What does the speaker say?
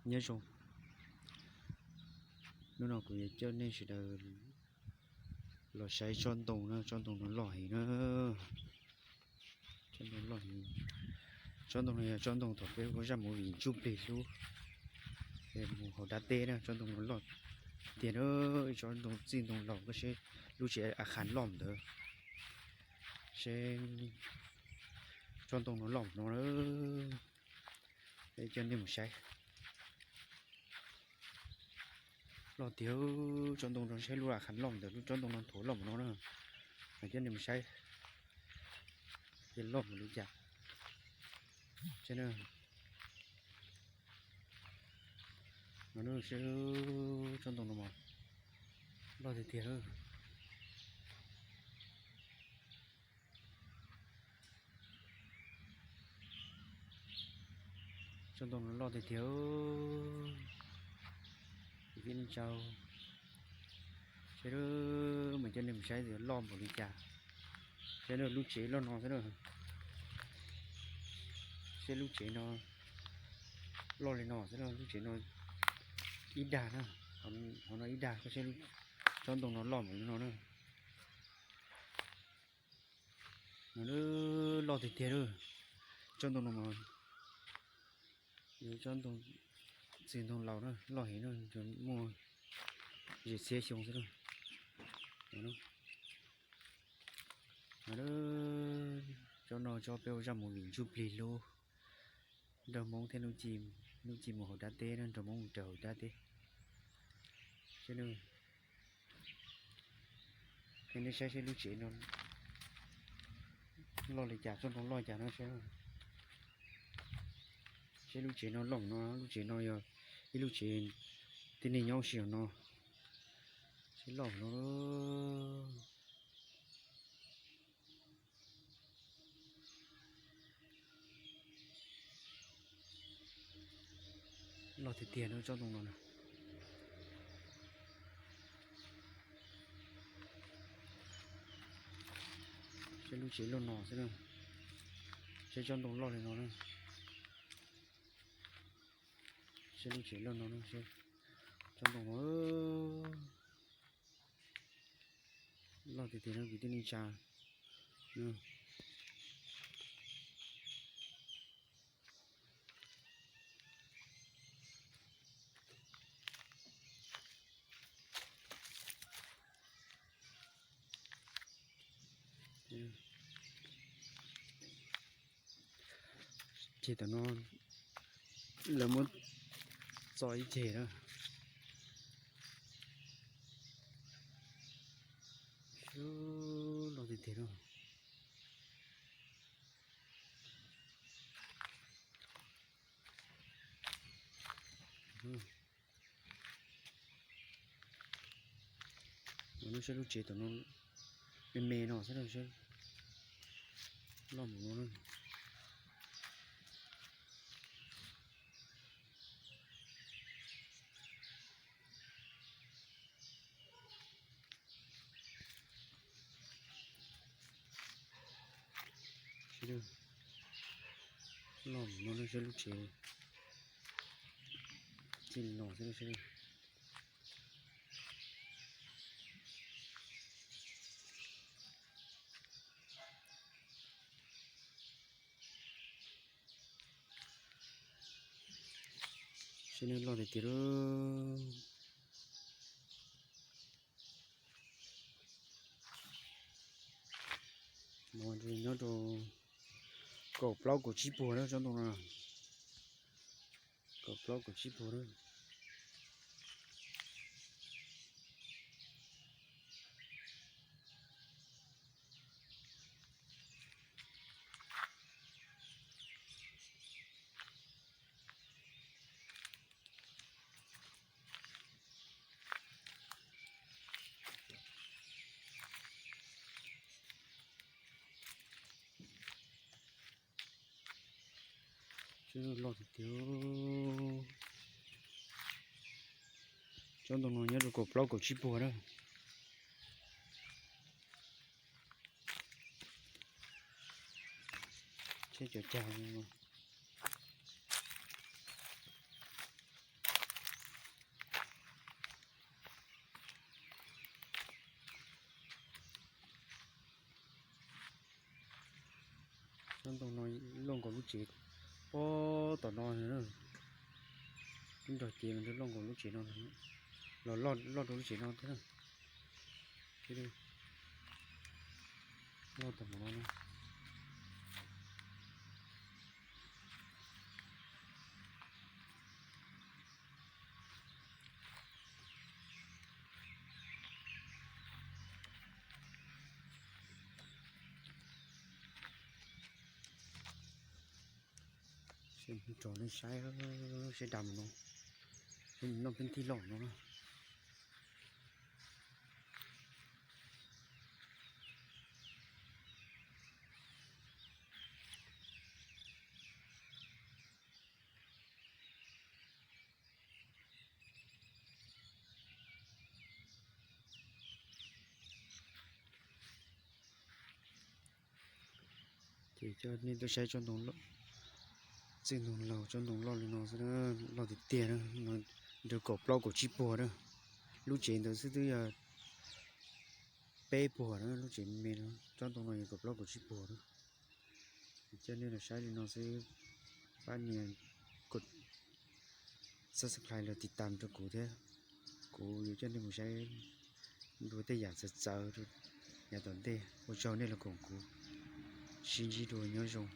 Nyob zoo, hnub no kuv yuav coj nej sawv daws los saib tsob ntoo na, tsob ntoo no loj heev na. Tsob ntoo loj heev. Tsob ntoo no yog tsob ntoo thaum peb ua zaj movie Ntsuj Plig hlub, mus hauv dab teb na, tsob ntoo no loj tiag na. Ib tsob ntoo txij ntoo laus, koj saib lub tsev a khas loj ntawd, seb tsob ntoo no loj no na. Coj nej mus saib. Loj tiag, tsob ntoo no saib lub a khas loj ntawm lub tsob ntoo no nthuav loj mus no na. Mas coj nej mus saib, ces loj mus li cas. Saib, tsob ntoo no mas loj tiag tiag. Tsob ntoo no loj tiag tiag. Vim li cas, saib, mas coj nej mus saib loj npaum li cas. Saib lub tsev loj no xwb na. Saib lub tsev no loj li no xwb na, lub tsev no ib dag na, qhov no ib dag, koj saib tsob ntoo no loj npaum li no na. No loj tiag tiag lawm. Tsob ntoo no mas yog tsob ntoo txij ntoo laus na, loj heev na, muaj ze txhiab xyoo xwb na. Tsob no tsob peb ua zaj movie Ntsuj Plig hlub, nrog Hmoob thiab Nuj Ci mus hauv dab teb na, nrog Hmoob mus raws hauv dab teb. Saib, nej saib saib lub tsev no loj li cas, tsob ntoo loj li cas no saib. Saib lub tsev no loj no, lub tsev no yog ib lub tsev tib neeg nyob ua si no. Saib loj no. Loj tiag tiag no tsob ntoo no na. Saib lub tsev loj no xwb na. Saib tsob ntoo loj li no na. Saib lub tsev loj no na, saib tsob ntoo no. Loj tiag tiag no kwv tij neej tsa. Ces tom no lawv muab txo ib ceg na. Loj tiag tiag na. Lub, saib lub tsev tom no me me no xwb, loj mus no. Loj mus no, saib lub tsev txij no xwb. Saib nws loj tiag tiag lawm. Nyob rau kaum plaub kaum tsib puag na tsob ntoo no. Kaum plaub kaum tsib puag na. Loj tiag tiag. Tsob ntoo no nyob rau kaum plaub kaum tsib puag na. Tsheb cov cag. Saib, Tsob ntoo no loj nkaus lub tsev pob tom no na. Twb nrog cev mas loj nkaus lub tsev no, los loj rau lub tsev no thiab na. Loj tom no na. Rau nej saib, saib dam no, noj peb tij loj no na. Ces coj nej tuaj saib tsob ntoo, txij ntoo laus tsob ntoo loj li no xwb, loj tiag tiag na, nrog kaum plaub kaum tsib puag na. Lub tsev ntawd xwb twb yog peb puag na, lub tsev me no, tsob ntoo no yog kaum plaub kaum tsib puag na. Coj nej los saib li no xwb, pab nias subscribe los tiv tam rau kuv thiab, kuv yuav coj nej mus saib dua tej yam txawv txawv yav tom ntej. Ua tsaug nej los koom kuv, sib ntsib dua, nyob zoo.